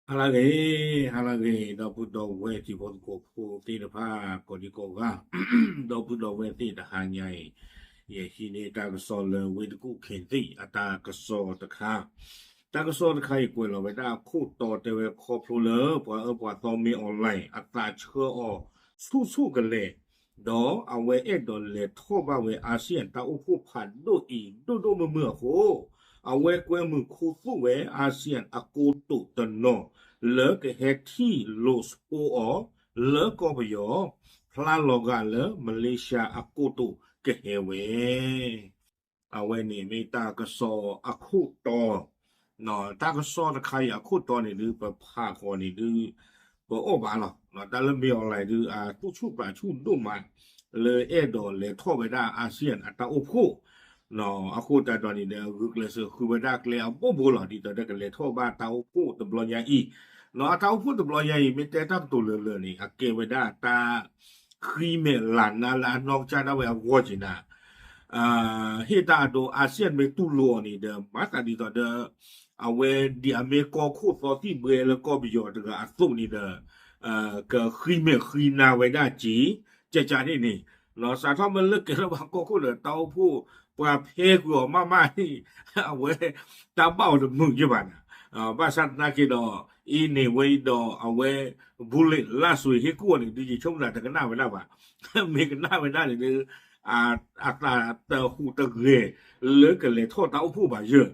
ဟါလၢအဂ့ၤ, ဟါလၢအဂ့ၤ, ဒီပုၢ်ဒီဝဲၢ်တံၤဖိသကိးဖိသ့ၣ်တဖၣ် ကိးဒံကိးဂၤ, ဒီပုၢ်ဒီဝဲၢ်သ့ၣ်တဟါညါအံၤ, ယဟံးန့ၢ်တၢ်ကစီၣ်လၢဝ့ၢ်တကူၣ်ခ့သ့ၣ်အတၢ်ကစီၣ်တခါ, တၢ်ကစီၣ်တခါအံၤကွဲးလီၤဝဲဒၣ်အခိၣ်တီတဲဝဲခီဖျိလၢ ပှၤအၢပှၤသီမ့ၢ်အီၣ်လဲၣ် အသးဆှၢအီၤ ဆူၣ်ဆူၣ်ကလဲာ် ဒီးအဝဲအဲၣ်ဒိးလဲၤထီၣ်ဘၣ်ဝဲ ASEAN တၢ်အိၣ်ဖှိၣ်ဖးဒိၣ်အံၤ ဒိၣ်ဒိၣ်မုၢ်မုၢ်အဃိ, အဝဲကွဲမုာ်ခူသူၣ်ဝဲ ASEAN အကိတိာ်တနီၤ လၢကဟဲထံၣ်လိာ်ဆိအီၤ လၢကီၢ်ပယီၤ, ဖျါလီၤဂာ်လၢ Malaysia အကိတိာ်ကဟဲဝဲ အဝဲန့ၣ်မ့ၢ်တၢ်ကစီၣ်အခိၣ်တီ, တၢ်ကစီၣ်တခါအံၤအခိၣ်တီန့ၣ်ဒုး ပဖးဃီၤန့ၣ်ဒုး ပအီၣ်ဘၣ်လီၤ. တၢ်လၢမ့ၢ်အီၣ်လဲၣ်ဒုး အသူၣ်ဆူၣ်ပာ်ဆူၣ်ဒိၣ်မး လၢအဲၣ်ဒိးလဲၤထီၣ်ဝဲဒၣ် ASEAN အတၢ်အိၣ်ဖှိၣ် အဃိသတးဒီးန့ၣ်ဒီး ဂုာ်ကျဲးစၢးဃုဝဲဒၣ်ကျဲအဘိဘိလီၤ ဒ်သိးဒီးကလဲၤထီၣ်ဘၣ်တၢ်အိၣ်ဖှိၣ်တဘျီညါအံၤ, ဒီးအတၢ်အိၣ်ဖှိၣ်တဘျီညါအံၤ မ့ၢ်တဲတၢ်ကတိၤလၢာ်လၢာ်န့ၣ် အကဲဝဲဒၣ်တၢ် ဃံမဲာ်လၤနါလၢအနီၢ်ကစၢ်ဒၣ်ဝဲအဂီၢ်က့ၤနၤ, ဟ့ၣ်တၢ်အဒိ ASEAN မ့ၢ်တူၢ်လိာ်အီၤန့ၣ်ဒီး မၤသးဒ်သိးဒီး အဝဲဒ်အမ့ၢ်ကီၢ်ခိၣ်သီသံၣ်ဘှဲလၢကီၢ်ပယီၤတဂၤအသိးန့ၣ်ဒီး ကဃံမဲာ်ဃံနါဝဲဒၣ်က့ၤ ကကန့ၣ်န့ၣ်, စးထီၣ်မ့ၢ်လၢကဲထီၣ်ဘၣ်ကီၢ်ခိၣ်ဒီး တၢ်အိၣ်ဖှိၣ်ပှၤဖဲကွံာ်အီၤမးမးန့ၣ် အဝဲတၢ်ဘၣ်အီၤတမုာ်က့ၤဘၣ်နၤ, ဘၣ်ဆၣ်သနာ်က့ဒီး အံၤန့ၣ်ဝဲဒီးအဝဲ bullet လၢစွ့ၤဟ့ၣ်ကူၣ်အီၤန့ၣ်ဒုး ယဆိကမိၣ်သးတကနၣ်ဝဲဒၣ်ဘၣ်, မ့ၢ်ကနၣ်ဝဲဒၣ်န့ၣ်ဒုး အသးတဟူးတဂဲၤ လၢကလဲၤထီၣ်တၢ်အိၣ်ဖှိၣ်ဘၣ်ယၢ်,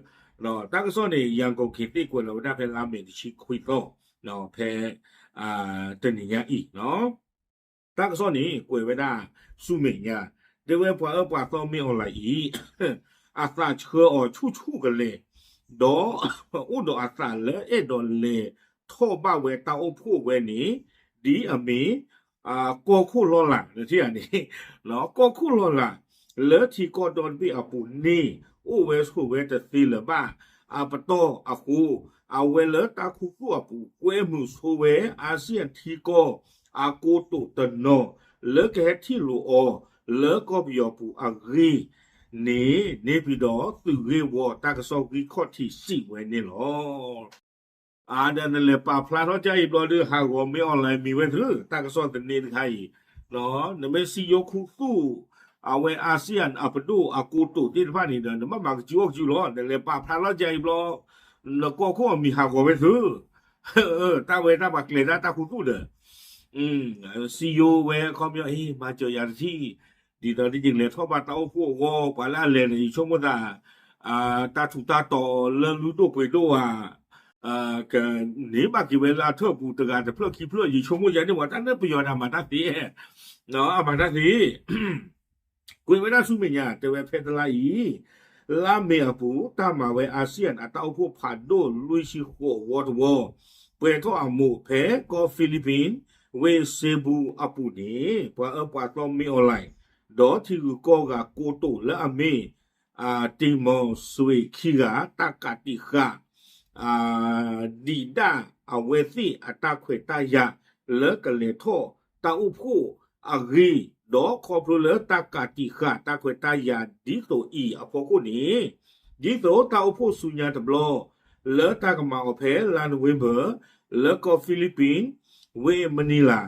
တၢ်ကစီၣ်န့ၣ် ရန်ကုန်ခေတ်သစ် ကွဲးလီၤဝဲဒၣ်ဖဲလါမ့ၤတဆံခွံသီ ဖဲ တနံၤညါအံၤ တၢ်ကစီၣ်န့ၣ် ကွဲးဝဲဒၣ်ဆူမဲာ်ညါ, တဲဝဲပှၤအၢပှၤသီမ့ၢ်အီၣ်လဲၣ်အံၤ အသးဆှၢအီၤဆူၣ်ဆူၣ်ကလဲာ်, ဒီးအိၣ်ဒီးအသးလၢအဲၣ်ဒိးလဲၤထီၣ်ဘၣ်ဝဲတၢ်အိၣ်ဖှိၣ်ဝဲန့ၣ် ဒ်အမ့ၢ် ကီၢ်ခိၣ်လီၢ်လၤ နထံၣ်ဧါန့ၣ်, ကီၢ်ခိၣ်လီၢ်လၤ လၢထံကီၢ်ဒီတဘ့ၣ်အပူၤန့ၣ် အိၣ်ဝဲဆိးဝဲတသ့လၢၤဘၣ်. အပတီၢ်အဃိ အဝဲလၢတၢ်ခူသူၣ်အပူၤ ကွဲမုာ်ဆိဝဲ ASEAN ထံကီၢ်အကိတိာ်တနီၤ လၢကဟဲထံၣ်လိာ်အီၤ လၢကီၢ်ပယီၤပူၤအဂ့ၢ်န့ၣ် န့ၣ်ပံၤဒီးသုးဂ့ၢ်ဝီတၢ်ကစီၣ်ဂံၢ်ခီၣ်ထံးစံးဝဲန့ၣ်လီၤ. အဒီးနလဲၤပာ်ဖျါထီၣ်ကၢ်အံၤဘျီဒုး ဟးဂီၤမ့ၢ်အီၣ်လဲၣ်မံၤဝဲသု တၢ်ကစီၣ်သန့တခါအံၤ, နမ့ၢ်စံယိၤခူသူၣ် အဝဲ ASEAN အပဒိၣ်အကိတိာ်သ့ၣ်တဖၣ်န့ၣ်ဒီး နဘၣ်မၤကစူၤအီၣ်ကစူၤလီၤ. နလဲၤပာ်ဖျါထီၣ်ကၢ်အံၤဘျီ နကီၢ်ခိၣ်အမံၤဟးဂီၤဝဲသု တၢ်ဝဲတၢ်ပှၤကျဲၤဒၣ်တၢ်ခူသူၣ်ဒီး စံယိၤဝဲခီပညီ အ့ မၤစၢၤယၤတထံၣ်, ဒ်သိးဒ်ယကလဲၤထီၣ်ဘၣ်တၢ်အိၣ်ဖှိၣ်အဂီၢ် ပှၤလၢအလဲၤန့ၣ် ယဆိကမိၣ်သး တၢ်ထူးတၢ်တီၤလၢလုၢ်ဒိၣ်ပှ့ၤဒိၣ်ဧါ, ကန့ၢ်ဘၣ်က့ၤဝဲလၢအထၢၣ်ပူၤတဂၤတဖျၢၣ်ခံဖျၢၣ် ယဆိကမိၣ်ယၤန့ၣ် ပှၤတၢ်လၢပယီၤန့ၣ် အမၤတၢ်သ့, အမၤတၢ်သ့ ကွဲးဝဲဒၣ်ဆူမဲာ်ညါ တဲဝဲဖဲတလါအံၤ လါမ့ၤအပူၤ တၢ်မၤဝဲ ASEAN အတၢ်အိၣ်ဖှိၣ်ဖးဒိၣ်လွံၢ်ဆံဃိးဝီတဝီ ပှဲၤထီၣ်အမိၢ်ဖဲကီၢ် Philippines ဝ့ၢ် Cebu အပူၤန့ၣ် ပှၤအၢပှၤသီမ့ၢ်အီၣ်လဲၣ် ဒီးထံဂုၤကီၢ်ဂၤကိတိာ်လၢအမ့ၢ် တ့ၢ်မီၤစွ့ၤခံဂၤ တၢ်ကးတံာ်ဃာ် ဒံးဒၣ်အဝဲသ့ၣ်အတၢ်ခွဲးတၢ်ယာ် လၢကလဲၤထီၣ်တၢ်အိၣ်ဖှိၣ်အဂ့ၢ်, ဒီးခီဖျိလၢတၢ်ကးတံာ်ဃာ်တၢ်ခွဲးတၢ်ယာ်ဒ်သိးအံၤအဖီခိၣ်န့ၣ်, ဒ်သိးတၢ်အိၣ်ဖှိၣ်ဆူညါတဘျီ လၢတၢ်ကမၤအီၤဖဲလါနိၣ်ဝ့ဘၢၣ် လၢကီၢ် Philippines ဝ့ၢ် Manila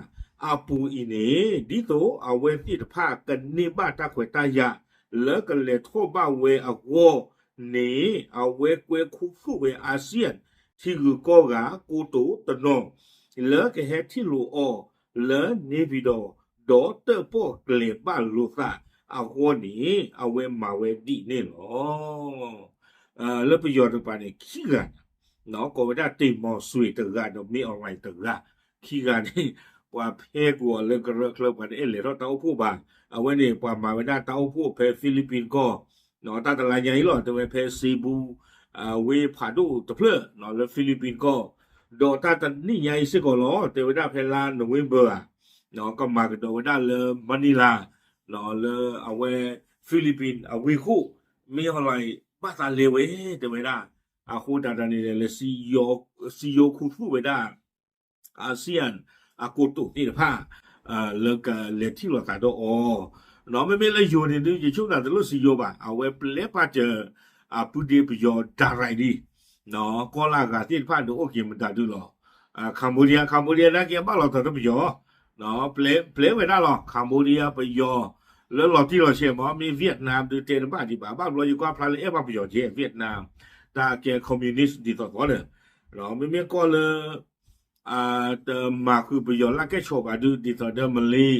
အပူၤအံၤန့ၣ်, ဒ်သိးအဝဲသ့ၣ်တဖၣ်ကန့ၢ်ဘၣ်တၢ်ခွဲးတၢ်ယာ် လၢကလဲၤထီၣ်ဘၣ်ဝဲအဂီၢ်န့ၣ်, အဝဲကွဲခူသူၣ်ဝဲ ASEAN ထံဂုၤကီၢ်ဂၤကိတိာ်တနီၤ လၢကဟဲထံၣ်လိာ်အီၤ လၢန့ၣ်ပံၤဒီး ဒီးတၢၣ်ပီၣ်ကျဲၤဘၣ်လိာ်သးအဂီၢ်န့ၣ် အဝဲမၤဝဲဒ်န့ၣ်လီၤ. လၢပယီၤတကပၤန့ၣ် ခံဂၤန့ၣ် ကိးဝဲဒၣ်တ့ၢ်မီၤစွ့ၤတဂၤဒီးမ့ၢ်အီၣ်လဲၣ်တဂၤ, ခံဂၤန့ၣ် ပှၤဖဲကွံာ်အီၤလၢကရၢချၢ ပှၤတအဲၣ်လဲၤထီၣ်တၢ်အိၣ်ဖှိၣ်ဘၣ်. အဝဲန့ၣ် ပှၤမၤဝဲဒၣ်တၢ်အိၣ်ဖှိၣ်ဖဲ Philippines ကီၢ် တၢ်တလါညါအံၤလီၤ တဲဝဲဖဲ Cebu ဝ့ၢ်ဖးဒိၣ်တဖျၢၣ် လၢ Philippines ကီၢ်, ဒီးတၢ်တနံၣ်ညါအံၤစ့ၢ်ကီးလီၤ တဲဝဲဒၣ်ဖဲလါနိၣ်ဝ့ဘၢၣ်ဧါ ကမၤကဒီးဝဲဒၣ်လၢ Manila လၢအဝဲ Philippines အဝ့ၢ်ခိၣ် မ့ၢ်အီၣ်လဲၣ်ဘၣ်သးလဲၤဝဲ တဲဝဲဒၣ်. အဃိသတးဒီးန့ၣ် လဲၤစံယိၤခူသူၣ်ဝဲဒၣ် ASEAN အကိတိာ်သ့ၣ်တဖၣ် လၢကလဲၤထံၣ်လိာ်သးဒီးအီၤ, မ့မ့ၢ်လၢယိၤန့ၣ်ဒုး ယဆိကမိၣ်သးတလိၣ်စံယိၤဘၣ် အဝဲပျဲပာ်စၢၤ အပုၢ်ဒ့ပယီၤ direct ဒံး ကီၢ်လၢအဂၤသ့ၣ်တဖၣ်ဒီးအိၣ်က့ၤမတၤဒုလီၤ. Cambodia, Cambodia နာ်က့အဘၣ်လီၤတံၢ်လၢပယီၤ, ပျဲဝဲဒၣ်လီၤ Cambodia ပယီၤ လၢလီၤတံၢ်လီၤဆဲးမ့ၢ် မ့ၢ် Vietnam ဒုးတဲတဘၣ်ဒံးဘၣ် ဘၣ်ဘျီယကွၢ်ဖျါလၢအဲၣ်ဘၣ်ပယီၤကဲ Vietnam တၢ်ကဲ communist ဒ်သိးသိးဒီး မ့မ့ၢ်ကီၢ်လၢ တမၤဃုာ်ပယီၤလၢကဲၣ်ဆိးဘၣ်ဒုး ဒ်သိးဒီး Malay,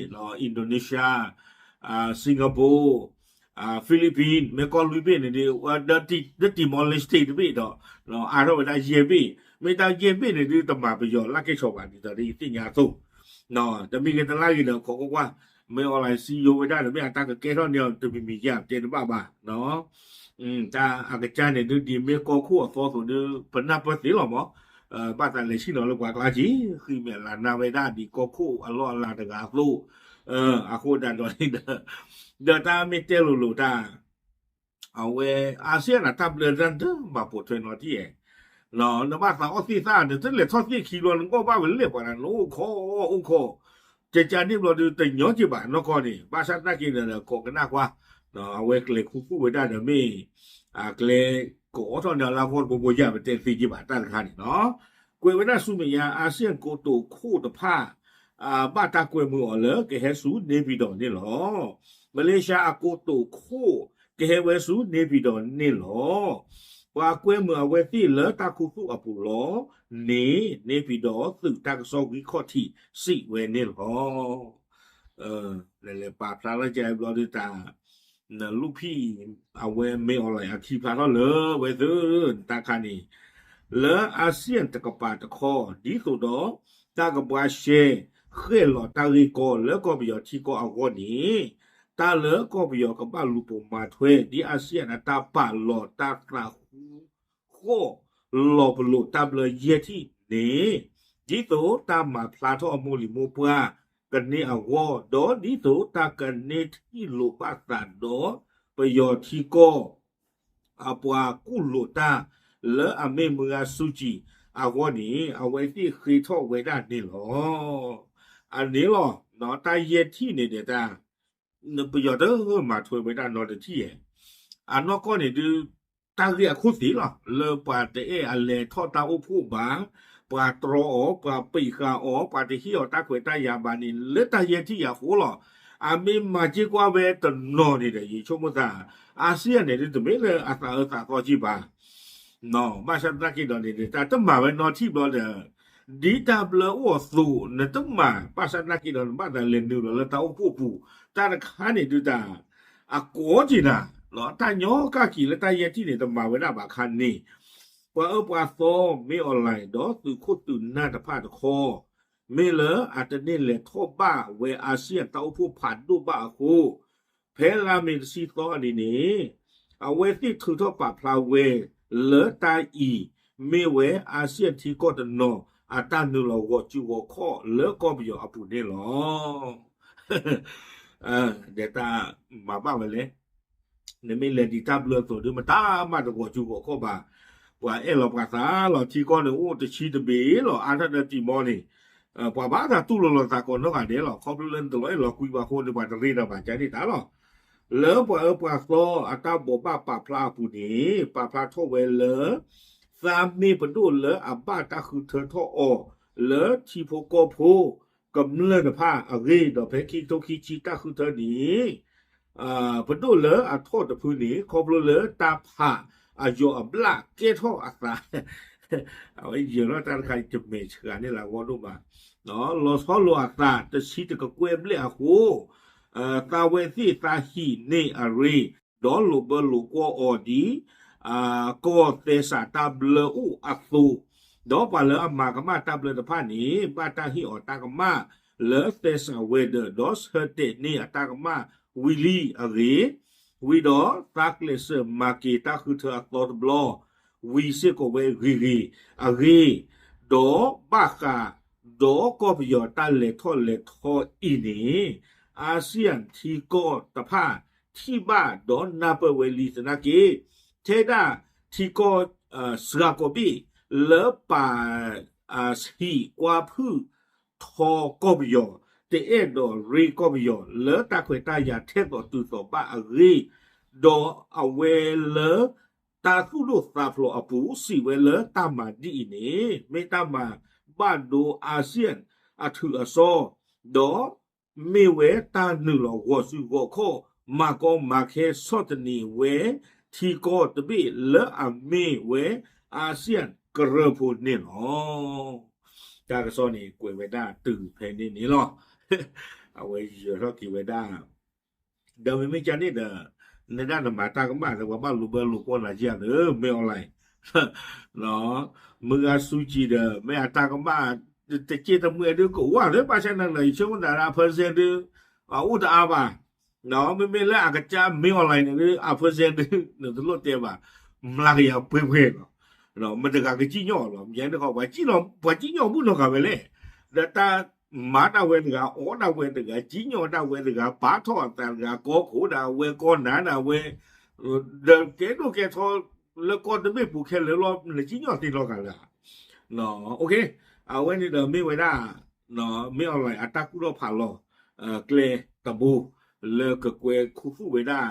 Indonesia, Singapore, Philippines မ့ၢ်ကီၢ်လွံၢ်ဘ့ၣ်န့ၣ်ဒုး ဒီး Timor-Leste တဘ့ၣ်ဒီး အါထီၣ်ဝဲဒၣ်ယဲၢ်ဘ့ၣ်, မ့ၢ်တၢ်ယဲၢ်ဘ့ၣ်န့ၣ်ဒုး တမၤပယီၤလၢကဲၣ်ဆိးဘၣ်ဒ်သိးဒီးယသ့ၣ်ညါအသိး, တမံၤဂ့ၤတလါဂ့ၤဒီး ခိးကွၢ်ကွၢ် မ့ၢ် online စံယိၤဝဲဒၣ်ဒီး မ့ၢ်အတၢ်ကကဲထီၣ်န့ၢ်အီၤတမံၤမံၤယါတဲတဘၣ်ဘၣ် တၢ်အကစၢ်န့ၣ်ဒုး ဒ်မ့ၢ်ကီၢ်ခိၣ်အသီအသိးဒုး ပနၢ်ပၢၢ်သ့လီၤမး, ဘၣ်သးလဲၤဆ့ၣ်နီၤလၢပှၤကျါက့ၤ ဃံမဲာ်လၤနါဝဲဒၣ်ဒ်ကီၢ်ခိၣ်အလီၢ်အလၤတဂၤအသိး, အဃိဒၣ်ဒီးန့ၣ်ဒီး ဒီးတၢ်မ့ၢ်တဲလိၤလိၤတၢ် အဝဲ အါစံၣ်ယၣ်န့ၣ် တၢ်ဘျၢတၢ်ဒၢမၤပိာ်ထွဲနီတံၢ်ဧဲ, နဘၣ်သးအီၣ်သ့ၣ်သၣ်န့ၣ် တလဲၤထီၣ်သ့ၣ်ခံဘျီ နအီၣ်ဘၣ်ဝဲလဲၣ်ပှၤန့ၣ် နအိၣ်ခိးအိၣ်ခိး ကကန့ၣ်ဘျီဒုး တညီက့ၤဘၣ်နီၢ်ကီၢ်န့ၣ် ဘၣ်ဆၣ်သနာ်က့ဒီး ကိးကနၣ်ကွၢ် အဝဲကျဲၤခူသူၣ်ဝဲဒၣ်ဒီးမ့ၢ် အကျဲ ကအိးထီၣ်န့ၢ်အီၤလၢအဂီၢ်တဘိဘိယါ ပတဲသ့က့ၤဘၣ်တၢ်တခါန့ၣ်လီၤ. ကွဲးဝဲဒၣ်ဆူမဲာ်ညါ အါစံၣ်ယၣ်ကိတိာ်ခိၣ်တဖၣ် ဘၣ်တၢ်ကွဲမုာ်အီၤလၢ ကဟဲဆူ နေပြည်တော် န့ၣ်လီၤ. မလ့ၡါအကိတိာ်ခိၣ် ကဟဲဝဲဆူ နေပြည်တော် န့ၣ်လီၤ. ပှၤကွဲမုာ်အဝဲသ့ၣ်လၢတၢ်ခူသူၣ်အပူၤလီၤ. န့ၣ် နေပြည်တော် သုးတၢ်ကစီၣ်ဂံၢ်ခီၣ်ထံးစံးဝဲန့ၣ်လီၤ. လဲၤလဲၤပာ်ဖျါလၢကဘျီဒုးတၢ် နလူၢ်ဖံၣ် အဝဲမ့ၢ် online အခံဖျါထီၣ်လၢဝဲသု တၢ်ခါန့ၣ် လၢအါစံၣ်ယၣ်တကပၤတခီ ဒ်သိးဒီး တၢ်ကဘှါရှဲ ဃဲၣ်လီၤတၢ်ဂ့ၢ်ကီလၢကီၢ်ပယီၤထံကီၢ်အဂီၢ်န့ၣ် တၢ်လၢကီၢ်ပယီၤကဘၣ်လူၤပိာ်မၤထွဲ ဒ်အါစံၣ်ယၣ်အတၢ်ပာ်လီၤတၢ်သးဃူ ဃီၣ်လီၤပလိာ်တၢ်ဘျၢယဲၢ်ထံၣ်န့ၣ် ဒ်သိးတၢ်မၤဖျါထီၣ်အမိၢ်လံၤမိၢ်ပှၢ်ကန့ၢ်အဂီၢ် ဒီးဒ်သိးတၢ်ကန့ၢ်ထံၣ်လိာ်ဘၣ်သးဒီး ပယီၤထံကီၢ် အပှၤကူၣ်လိာ်တၢ် လၢအမ့ၢ်မုၢ်ဂၤစူၣ်ကံအဂီၢ်န့ၣ် အဝဲသ့ၣ်ဃ့ထီၣ်ဝဲဒၣ်န့ၣ်လီၤ. အန့ၣ်လီၤ တၢ်ယဲၢ်ထံၣ်န့ၣ်ဒီးတၢ် ပယီၤတမၤထွဲဝဲဒၣ်နီတထံၣ်ဧဲ, အနီၢ်ကီၢ်န့ၣ်ဒုး တၢ်ဂ့ၢ်အခိၣ်သ့ၣ်လီၤ လၢပှၤတအဲၣ်အလဲၤထီၣ်တၢ်အိၣ်ဖှိၣ်ဘၣ်, ပှၤတြီအီၤ, ပှၤပံးဃာ်အီၤ, ပှၤတဟ့ၣ်အီၤတၢ်ခွဲးတၢ်ယာ်ဘၣ်န့ၣ် လၢတၢ်ယဲၢ်ထံၣ်အဃိလီၤ. အမ့ၢ်မၤစ့ၢ်ကွၢ်ဝဲတနီၤန့ၣ်ဒီး ယဆိကမိၣ်သး အါစံၣ်ယၣ်န့ၣ်ဒုး တမ့ၢ်လၢအသးအၢသးသီက့ၤဘၣ် ဘၣ်ဆၣ်သနာ်က့ဒီးန့ၣ် တၢ်တမၤဝဲနီတထံၣ်ဘျီဒီး ဒ်တၢ်ဘျၢအိၣ်အသိး နတမၤ ဘၣ်ဆၣ်သနာ်က့ဒီး နဘၣ်သးလဲၤနုာ်လီၤလၢတၢ်အိၣ်ဖှိၣ်ပူၤ တၢ်တခါန့ၣ်ဒုးတၢ် အကိးက့ၤနၤ တၢ်ညီကၢ်က့ၤလၢတၢ်ယဲၢ်ထံၣ်န့ၣ် တမၤဝဲဒၣ်ဘၣ်ခါန့ၣ် ပှၤအၢပှၤသီမ့ၢ် online ဒီးသုးခိၣ်သုးနၢ်တဖၣ်တခီ မ့ၢ်လၢအတန့ၢ်လဲၤထီၣ်ဘၣ်ဝဲအါစံၣ်ယၣ်တၢ်အိၣ်ဖှိၣ်ဖးဒိၣ်ဘၣ်အဃိ ဖဲလါမ့ၤတဆံသီအနံၤန့ၣ် အဝဲသ့ၣ်ထုးထီၣ်ပာ်ဖျါဝဲ လၢတၢ်အံၤ မ့ၢ်ဝဲအါစံၣ်ယၣ်ထံကီၢ်တနီၤ အတၢ်နုာ်လီၤဂီၤစုဂီၤခီၣ်လၢကီၢ်ပယီၤအပူၤန့ၣ်လီၤ. ဒီးတၢ်မၤဘၣ်ဝဲလဲၣ် နမ့ၢ်လဲၤဒံးတၢ်ဘျၢအသိးဒုး မတၤမၤတဂီၤစုဂီၤခီၣ်ဘၣ်. ပှၤအဲၣ်လီၤပှၤသးလီၤ ထံကီၢ်န့ၣ်အိၣ်တဆံတဘ့ၣ်လီၤ အါထီၣ်ဒီးတံၤမီန့ၣ် ပှၤဘၣ်သးတူၢ်လိာ်လိာ်သးကိးနီၢ်ဂၤဒဲးလီၤ. ခီဖျိလၢနတလီၤအဲၣ်လီၤကွံဘၣ်အဃိန့ၣ် ပှၤတရ့ဒီးဘၣ်ကန့ၣ်တၢ်လီၤ. လၢပှၤအၢပှၤသီအတၢ်ဘိးဘၣ်ပာ်ဖျါအပူၤန့ၣ် ပာ်ဖျါထီၣ်ဝဲလၢ သးမ့ၢ်ပဒိၣ်လၢအဘၣ်တၢ်ဃုထၢထီၣ်အီၤ လၢထံဖိကီၢ်ဖိ ကမျၢၢ်တဖၣ်အဂ့ၢ် ဒီးဖဲခံကထိခံဆံတၢ်ဃုထၢန့ၣ် ပဒိၣ်လၢအထီၣ်တဖုန့ၣ် ခီဖျိလၢတၢ်ဖးအယီၤအဘျၣ်ကဲထီၣ်အသး အဝဲယၢၤထီၣ်တၢ်တခါ ယမဲာ်ဆှးန့ၢ်လၢအဂီၢ်ဒိၣ်မး လီၤဆီလိာ်အသးတဆံတကကွဲၢ်ဘျဲၣ်အဃိ သးဝဲသ့ၣ်သးဟံးန့ၢ်အရ့ ဒီးလိာ်ဘၢလိာ်ကွီၢ်အီၤဒ် ကီၢ်သဲစးတၢ်ဘျၢအိၣ်အသိး, ဒီးပှၤလၢအမၤကမၣ်တၢ်ဘျၢတဖၣ်န့ၣ် ဘၣ်တၢ်ဟ့ၣ်အီၤတၢ်ကမၣ်လၢသဲစးဝဲၤဒၢး ဒီးဆၢတဲာ်န့ၢ်အတၢ်ကမၣ်ဝံၤလံအဂ့ၢ်, ဝံၤဒီးသးကျဲးစၢးမၤက့ၤတၢ်ဃုထၢအသီတဘျီ ဝံၤစ့ၢ်ကီးဝဲဂ့ၤဂ့ၤအဂ့ၢ်, ဒီးဘၣ်ဃးဒီးကီၢ်ပယီၤတၢ်လဲၤထီၣ်လဲၤထီအံၤန့ၣ် အါစံၣ်ယၣ်ထံကီၢ်တဖၣ်ထံၣ်ဘၣ်ဒီးနၢ်ပၢၢ်ဝဲလံသနာ်က့ ထဲဒၣ်ထံကီၢ်စှၤကိးဘ့ၣ်လၢပာ်ဟံၣ်ကွၢ်ဖုၣ်ထီကီၢ်ပယီၤ တအဲၣ်ဒိးရ့ကီၢ်ပယီၤ လၢတၢ်ခွဲးတၢ်ယာ်ထဲသိးတုၤသိးဘၣ်အဂ့ၢ်, ဒီးအဝဲလၢတၢ်သူၣ်ဒိၣ်သးဖျိးအပူၤ စံးဝဲလၢတၢ်မၤဒ်အံၤန့ၣ် မ့ၢ်တၢ်မၤ ဘၣ်ဒိ ASEAN အထုးအစီ ဒီးမ့ၢ်ဝဲတၢ်နုာ်လီၤဂီၤစုဂီၤခီၣ် မၤကီမၤခဲဆီၣ်သနံးဝဲထံကီၢ်တဘ့ၣ်လၢအမ့ၢ်ဝဲ ASEAN ကရၢဖိန့ၣ်လီၤ. တၢ်ကစီၣ်န့ၣ် ကွဲးဝဲဒၣ်တုၤဖဲန့ၣ်န့ၣ်လီၤ. အဝဲယၢၤထီၣ်က့ၤဝဲဒၣ် ဒီးမ့မ့ၢ်ကန့ၣ်ဒီး နဒၣ်နမၤတၢ်ကမၣ်ဒီး ပှၤဘၣ်လိာ်ဘၢလိာ်ကွီၢ်နၤက့ၤဧါဒီး မ့ၢ် online မုၢ်ဂၤစူကံၤဒီး မ့ၢ်အတၢ်ကမၣ် တက့ၢ်တမှဲဒုးကဝၢ်လၢ ဘၣ်ဆၣ်နလၢယဆိကမိၣ်သးလၢအ percent ဒုး အအိၣ်တအါဘၣ်. မ့မ့ၢ်လၢအကစၢ်မ့ၢ် online န့ၣ်ဒုး အ percent ဒုး နတလိၣ်တဲဘၣ်, မျးကယၤပှဲၤပှဲၤလီၤ. မတၤတဂၤကစံၣ်ညီၣ်လီၤ, မ့ၢ်န့ၣ်ခီ ပှၤစံၣ်ညီၣ်ဘူၣ်နီၢ်ဂၤဝဲလဲၣ်. ဒီးတၢ်မၤဒၣ်ဝဲတဂၤ အီၣ်ဒၣ်ဝဲတဂၤ စံၣ်ညီၣ်ဒၣ်ဝဲတဂၤ ပာ်ထီၣ်အသးတဂၤ ကီခိၣ်ဒၣ်ဝဲ ကီနၤဒၣ်ဝဲ ဒီးကဲဒိၣ်ကဲထီ လၢကီၢ်တဘ့ၣ်ပူၤခဲလၢာ်လီၤ နစံၣ်ညီၣ်သ့လီၤဂာ်လၢ အဝဲန့ၣ်ဒီးမ့ၢ်ဝဲဒၣ် မ့ၢ် online အတၢ်ကူၣ်ထီၣ်ဖးလီၤ ကျဲတဘိ လၢကကွဲခူသူၣ်ဝဲဒၣ်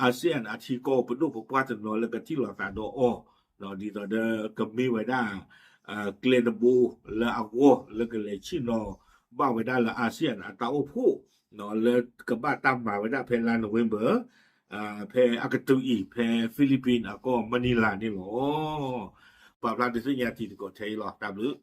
ASEAN အထံကီၢ်ပဒိၣ်ပပှၢ်တနီၤလၢကထံၣ်လိာ်သးဒီးအီၤ ဒ်သိးဒီးကမ့ၢ်ဝဲဒၣ် ကျဲတဘိလၢအဂီၢ်လၢကလဲၤဆ့ၣ်နီၤဘၣ်ဝဲဒၣ်လၢ ASEAN အတၢ်အိၣ်ဖှိၣ် လၢကဘၣ်တၢ်မၤဝဲဒၣ်ဖဲလါ November ဖဲအကတၢၢ်အံၤ ဖဲ Philippines အကီၢ် Manila န့ၣ်လီၤ. ပာ်ဖျါဒုးသ့ၣ်ညါတံၤသကိးထဲအံၤလီၤ. တၢ်ဘျုး